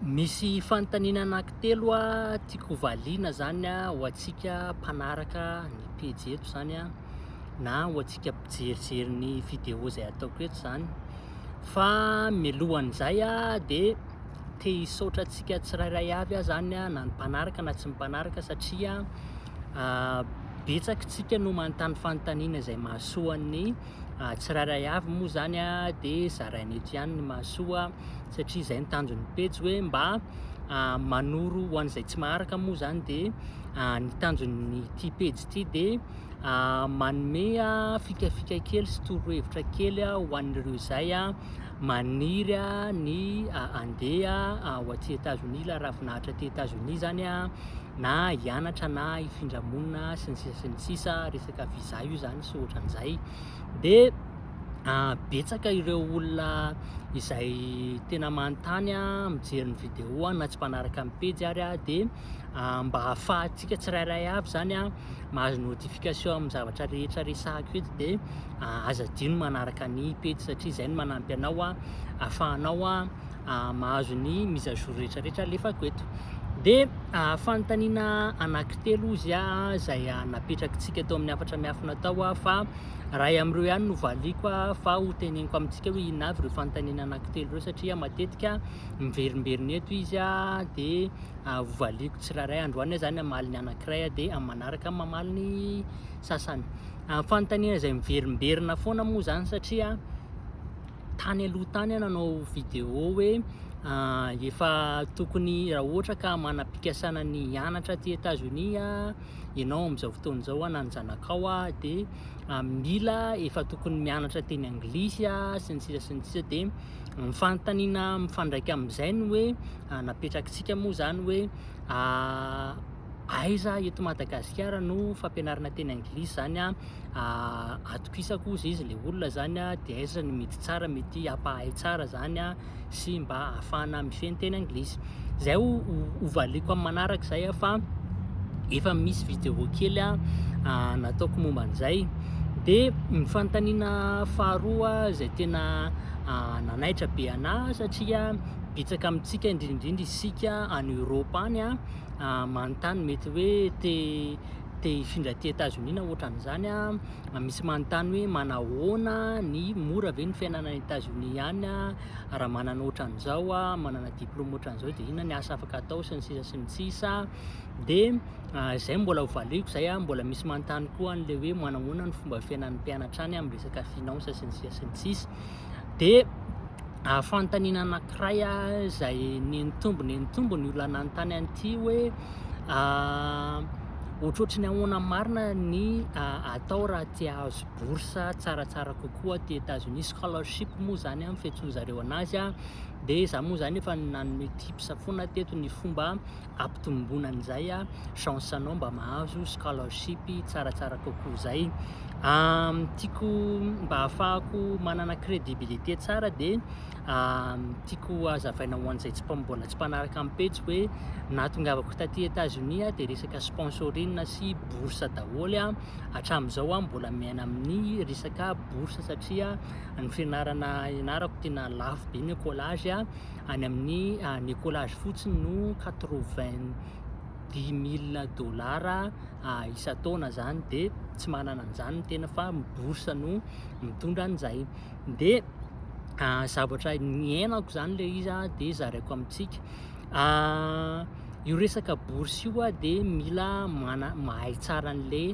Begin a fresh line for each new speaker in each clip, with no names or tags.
Misy fanontaniana anankitelo tiako hovaliana zany ho antsika mpanaraka ny pejy eto zany na ho antsika mpijerijery ny vidéo izay ataoko eto zany. Fa mialohan'izay dia te hisaotra antsika tsirairay avy aho zany na ny mpanaraka na tsy ny mpanaraka satria betsaka isika no manontany fanontaniana izay mahasoa ny tsirairay avy moa zany dia zaraina eto ihany ny mahasoa satria izay ny tanjon'ny pejy hoe mba manoro ho an'izay tsy maharaka moa zany dia ny tanjon'ity pejy ity dia manome fikafika kely sy torohevitra kely ho an'ireo izay maniry ny handeha ho aty Etazonia ilay ravinahitra aty Etazonia zany na hianatra na hifindra monina sy ny sisa sy ny sisa, resaka visa io zany sy ohatran'izay. Dia betsaka ireo olona izay tena manontany mijery ny vidéo na tsy mpanaraka ny pejy ary dia mba ahafahantsika tsirairay avy zany mahazo notification amin'ny zavatra rehetra resahako eto dia aza adino manaraka ny pejy satria izay no manampy anao ahafahanao mahazo ny mise à jour rehetra rehetra alefako eto. Dia fanontaniana anankitelo ozy izay napetrakitsika tao amin'ny hafatra miafina tao fa iray amin'ireo ihany no valiako fa ho teneniko amintsika hoe inona avy ireo fanontaniana anankitelo ireo satria matetika miverimberina eto izy dia hovaliako tsirairay. Androany aho izany hamaly ny anankiray dia amin'ny manaraka mamaly ny sasany. Fanontaniana izay miverimberina foana moa izany satria tany aloha tany aho nanao vidéo hoe efa tokony raha ohatra ka manam-pikasana ny hianatra aty Etazonia ianao amin'izao fotoana izao na ny zanakao dia mila efa tokony mianatra teny anglisy sy ny sisa sy ny sisa dia ny fanontaniana mifandraika amin'izay ny hoe napetrakitsika moa izany hoe aiza eto Madagasikara no fampianarana teny anglisy izany atokisako ozy izy le olona zany de aiza no mety tsara mety hampahay tsara zany sy mba ahafahana mifehy ny teny anglisy. Zay ho hovaliako amin'ny manaraka izay fa efa misy vidéo kely nataoko momba an'izay. De ny fanontaniana faharoa izay tena nanaitra be anahy satria betsaka amintsika indrindra indrindra isika any Europe any manontany mety hoe te te hifindra aty Etazonia na ohatran'izany an, misy manontany hoe manahoana ny mora ve ny fiainana any Etazonia any an, raha manana ohatran'izao aho, manana diplôme ohatran'izao dia inona ny asa afaka atao sy ny sisa sy ny sisa, dia izay mbola ho valiako izay an, mbola misy manontany koa an'ilay hoe manahoana ny fomba fiainan'ny mpianatra any amin'ny resaka finance sy ny sisa sy ny sisa, dia fanontaniana anankiray izay nenitombo nenitombo ny olona nanontany an'ity hoe ohatrohatry ny ahoana marina ny atao raha te hahazo bourse tsaratsara kokoa aty Etazonia, scholarship moa zany ny fiantsoan-jareo anazy dia za moa zany efa nanome tips foana teto ny fomba hampitomboana an'izay chance anao mba mahazo scholarship tsaratsara kokoa zay. Tiako mba ahafahako manana crédibilité tsara dia tiako hazavaina ho an'izay tsy mbola tsy mpanaraka ny pejy hoe nahatongavako taty Etazonia dia resaka sponsoring sy bourse daholo hatramin'izao aho mbola miaina amin'ny resaka bourse satria ny fianarana ianarako tena lafo be ny écolage any amin'ny ny écolage fotsiny no 90 000 dollars isan-taona zany dia tsy manana an'izany ny tena fa ny bourse no mitondra an'izay dia zavatra niainako zany le izy dia zaraiko amintsika io resaka bourse io dia mila mana- mahay tsara an'le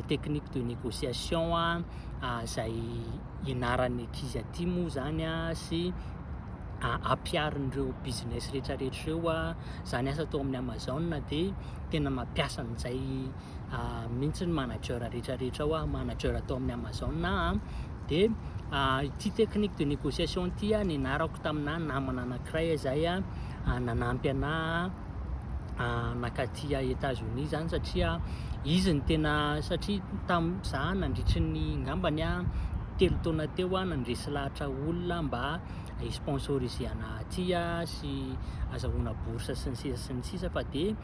technique de négociation izay ianaran'ny ankizy aty moa zany sy ampiharin'ireo business rehetrarehetra ireo zany asa atao amin'ny Amazon dia tena mampiasa an'izay mihitsy ny manager rehetrarehetra ao, manager atao amin'ny Amazon aho dia ity technique de négociation ity nianarako tamina namana anankiray izay nanampy anahy nankaty Etazonia izany satria izy no tena satria tam- za nandritry ny ngambany. 3 taona teo nandresy lahatra olona mba hi-sponsoriser anahy aty sy azahoana bourse sy ny sisa sy ny sisa, fa de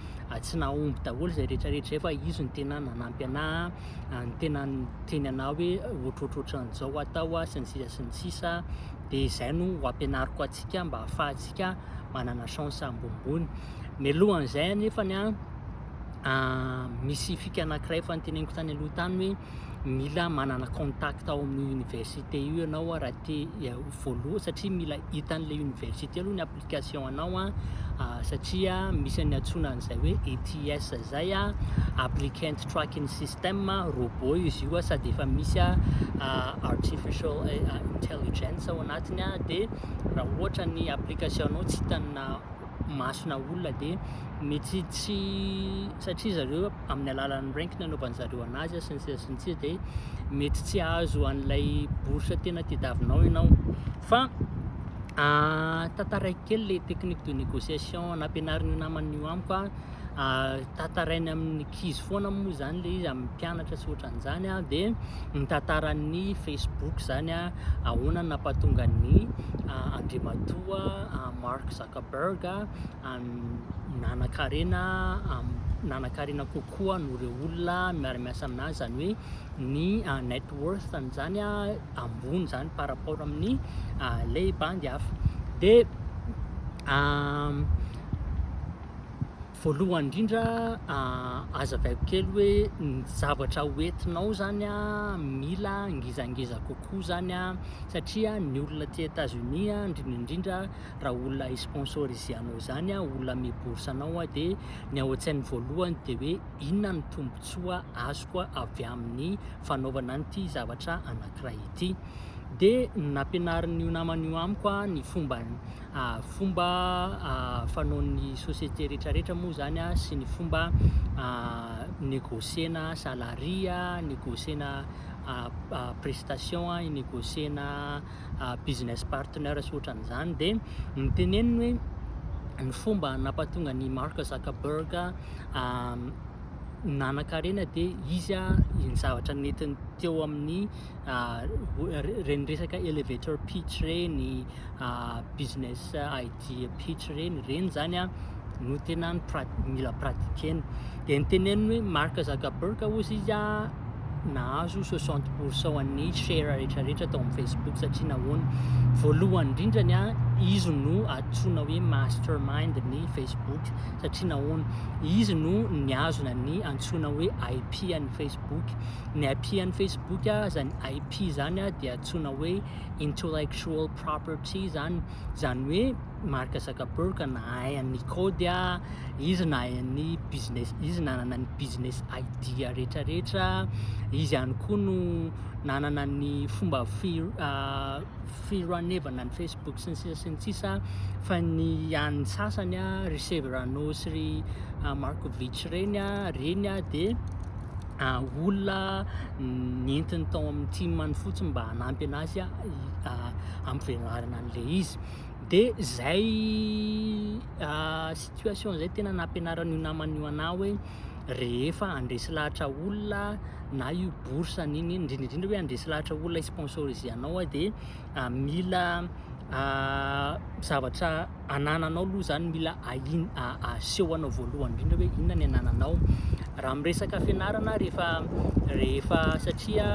tsy nahomby daholo zay rehetrarehetra zay, fa izy no tena nanampy anahy, ny tena niteny anahy hoe ohatrohatrohatran'izao atao sy ny sisa sy ny sisa. De izay no ho ampianariko antsika mba ahafahantsika manana chance ambonimbony. Mialohan'izay anefany misy fika anankiray efa noteneniko tany aloha tany hoe mila manana contact ao amin'ny université io ianao raha te voalohany, satria mila hitan'le université aloha ny application anao satria misy ny antsoina an'izay hoe ATS zay, Applicant Tracking System, robot izy io sady efa misy artificial intelligence ao anatiny de raha ohatra ny application anao tsy hitana masona olona de mety tsy, satria zareo amin'ny alalan'ny rank no anaovan'ny zareo anazy sy ny sisa sy ny sisa, de mety tsy hahazo an'ilay bourse tena tadiavinao ianao. Fa tantaraiko kely le technique de négociation nampianarin'io namana io amiko tantarainy amin'ny ankizy foana moa zany le izy, amin'ny mpianatra sy ohatran'izany de ny tantaran'ny Facebook zany ahoana nampatonga ny andriamatoa Mark Zuckerberg nanan-karena kokoa noho ireo olona miara-miasa aminazy, zany hoe ny net worth zany ambony zany par rapport amin'ny lay bandy hafa. De voalohany indrindra azavaiko kely hoe ny zavatra hoentinao zany mila ngezangeza kokoa zany satria ny olona aty États-Unis indrindra indrindra raha olona hi-sponsoriser anao zany olona ame bourse anao de ny ao an-tsainy voalohany de hoe inona ny tombontsoa azoko avy amin'ny fanaovana an'ity zavatra anankiray ity. De nampianarin'io namana io amiko ny fomba fanaon'ny société rehetrarehetra moa zany sy ny fomba négocier-na salarié, négocier-na prestation, négocier-na business partner sy ohatran'izany. De niteneniny hoe ny fomba nampatonga ny Mark Zuckerberg nanan-karena de izy ny zavatra nentiny teo amin'ny reny resaka elevator pitch reny, business idea pitch reny zany no tena mila pratiquena. De niteneniny hoe Mark Zuckerberg hozy izy nahazo 60 % an'ny share rehetrarehetra tao amin'ny Facebook, satria nahoana? Voalohany indrindrany izy no antsoina hoe mastermind ny Facebook, satria nahoana? Izy no niazona ny antsoina hoe IP an'ny Facebook. Ny IP an'ny Facebook zany, IP zany dia antsoina hoe intellectual property zany hoe Mark Zuckerberg nahay an'ny code izy, nahay ny business izy, nanana ny business idea rehetrarehetra izy ihany koa no nanana ny fomba firanevana ny Facebook sy ny sisa sy ny sisa. Fa ny an'ny sasany ry Severano sy ry Markovich reny de olona nentiny tao amin'ny team-ny fotsiny mba hanampy anazy hampivelarana an'le izy. De zay situation zay tena nampianaran'io namana io anahy hoe rehefa handresy lahatra olona na io bourse n'inona iny, indrindra indrindra hoe handresy lahatra olona hi-sponsoriser anao de mila zavatra anananao aloha zany, mila asehoanao voalohany indrindra hoe inona ny anananao. Raha miresaka fianarana rehefa satria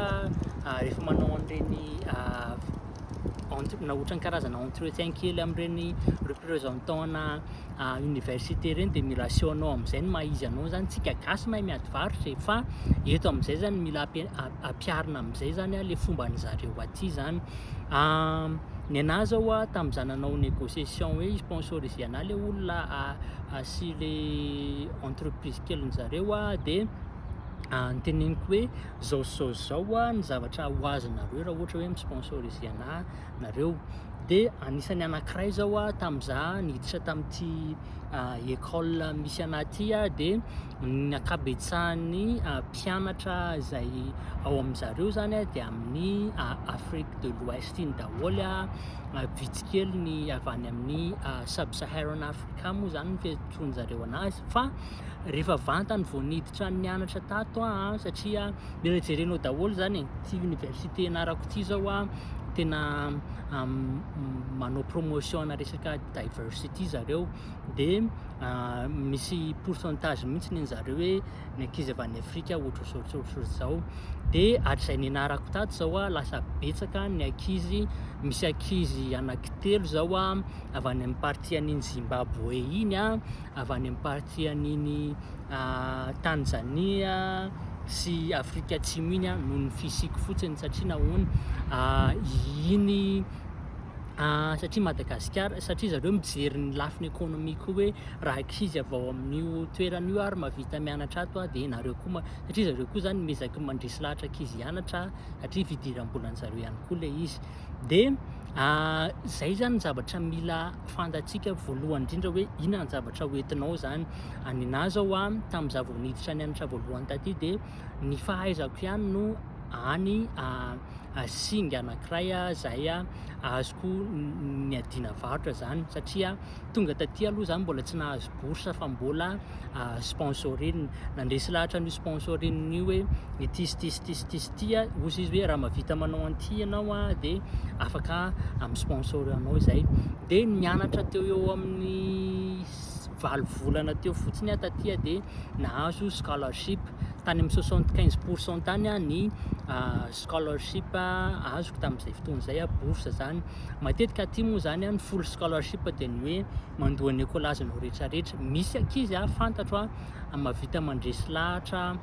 rehefa manao an'ireny na ohatran'ny karazana entretien kely amin'ireny représentant-na université ireny de mila asehonao amin'izay ny maha izy anao zany. Tsika gasy mahay miady varotra e, fa eto amin'izay zany mila ampiharina amin'izay zany le fomban'ny zareo aty zany. Ny anahy zao tamin'izaho nanao négociation hoe hi-sponsoriser anahy le olona sy le entreprise kelin'ny zareo de noteneniko hoe zao sy zao sy zao ny zavatra ho azonareo raha ohatra hoe mi-sponsoriser anahy nareo. De anisan'ny anankiray zao tamin'izaho niditra tamin'ity école misy anah ty a de ny ankabetsahan'ny mpianatra izay ao amin'zareo zany a de amin'ny Afrique de l'Ouest iny daholo a, vitsy kely ny avy any amin'ny Sub-Saharan Africa moa zany ny fiantsoan-jareo anazy. Fa rehefa vantany vao niditra nianatra tato aho a, satria mila jerenao daholo zany e, ty université ianarako ty zao a tena manao promotion ana resaka diversity zareo, de misy pourcentage mihitsy ny an'zareo hoe ny ankizy avy any Afrika ohatr'izao ohatr'izao. De hatrizay nianarako tato zao a, lasa betsaka ny ankizy, misy ankizy anankitelo zao a avy any amin'ny partie an'iny Zimbabwe iny a, avy any amin'ny partie an'iny Tanzania sy Afrika Atsimo iny a, noho ny fisiako fotsiny. Satria nahoana iny? Satria Madagasikara, satria zareo mijery ny lafiny économie koa hoe raha ankizy avy ao amin'io toerana io ary mahavita mianatra ato a, de nareo koa ma-, satria zareo koa zany miezaky mandresy lahatra ankizy hianatra satria fidiram-bolan'zareo ihany koa le izy. De zay zany ny zavatra mila fantatsika voalohany indrindra hoe inona ny zavatra hoentinao zany. Ninahy zao a, tamin'izaho vao niditra nianatra voalohany taty, de ny fahaizako ihany no any singa anankiray zay azoko niadiana varotra zany, satria tonga taty aloha zany mbola tsy nahazo bourse fa mbola sponsoring. Nandresy lahatra an'io sponsoring io hoe ity sy ity sy ity sy ity sy ity a, hozy izy hoe raha mahavita manao an'ity ianao a de afaka mi-sponsor anao izay. De nianatra teo eo amin'ny 8 volana teo fotsiny aho taty a, de nahazo scholarship tany amin'ny 75% tany a ny scholarship azoko tamin'izay fotoana izay a, bourse zany. Matetika aty moa zany a ny full scholarship de ny hoe mandoa ny écolage-nao rehetrarehetra. Misy ankizy a fantatro a mahavita mandresy lahatra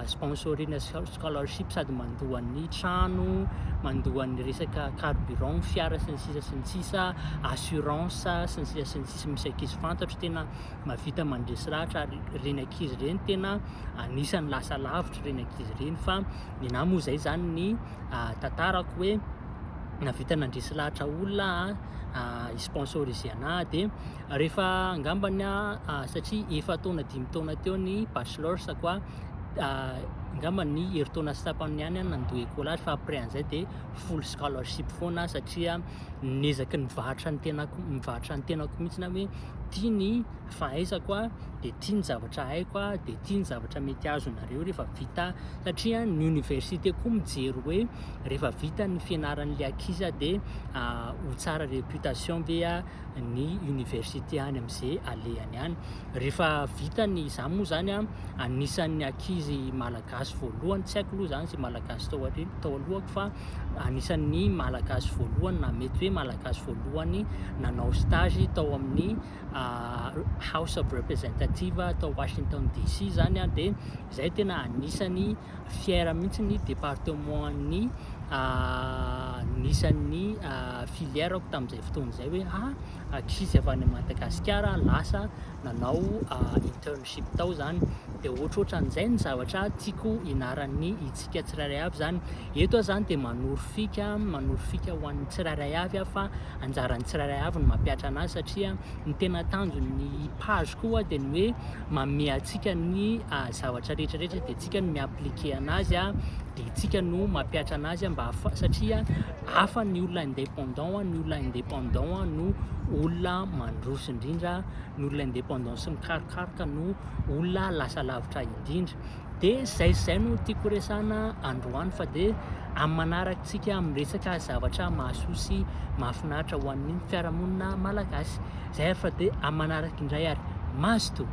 sponsoring scholarship sady mandoa ny trano, mandoa ny resaka carburant, fiara sy ny sisa sy ny sisa, assurance sy ny sisa sy ny sisa. Misy ankizy fantatro tena mahavita mandresy lahatra, ary ireny ankizy ireny tena anisan'ny lasa lavitra ireny ankizy ireny. Fa ninahy moa zay zany ny tantarako hoe nahavita nandresy lahatra olona hi-sponsoriser anahy. De rehefa angambany a, satria efa-taona 5 taona teo ny bachelors-ko a, angamba ny herintaona sy tapany ihany aho nandoa écolage, fa après an'izay de full scholarship foana, satria niezaky nivarotra ny tenako, mivarotra ny tenako mihitsy aho hoe tia ny fahaizako a, de tia ny zavatra haiko a, de tia ny zavatra mety azonareo rehefa vita, satria ny université koa mijery hoe rehefa vita ny fianaran'le ankizy a de ho tsara réputation ve a ny université any am'izay alehany any rehefa vita ny. Za moa zany a anisan'ny ankizy malagasy voalohany, tsy haiko aloha zany zay malagasy tao aoriana tao alohako, fa anisan'ny malagasy voalohany na mety hoe malagasy voalohany nanao stage tao amin'ny House of Representative tao Washington DC zany a. De zay tena anisany fier mihitsy ny département ny nisan'ny filière-ko tamin'izay fotoana izay hoe ankizy avy any Madagasikara lasa nanao internship tao zany. De ohatrohatran'izay ny zavatra tiako ianaran'ny itsika tsirairay avy zany eto aho zany. De manoro fika, manoro fika ho an'ny tsirairay avy aho, fa anjaran'ny tsirairay avy no mampiatra anazy, satria ny tena tanjon'ny page koa de ny hoe manome antsika ny zavatra rehetrarehetra, de tsika no mi-appliquer anazy a, de tsika no mampiatra anazy a, mba satria hafa ny olona indépendant a, ny olona indépendant a no olona mandroso indrindra, ny olona indépendant sy mikarokaroka no olona lasa lavitra indrindra. De zay no tiako resahana androany, fa de amin'ny manaraka tsika miresaka zavatra mahasoa sy mahafinaritra ho an'ny fiarahamonina malagasy zay ary, fa de amin'ny manaraka indray ary, mazotoa.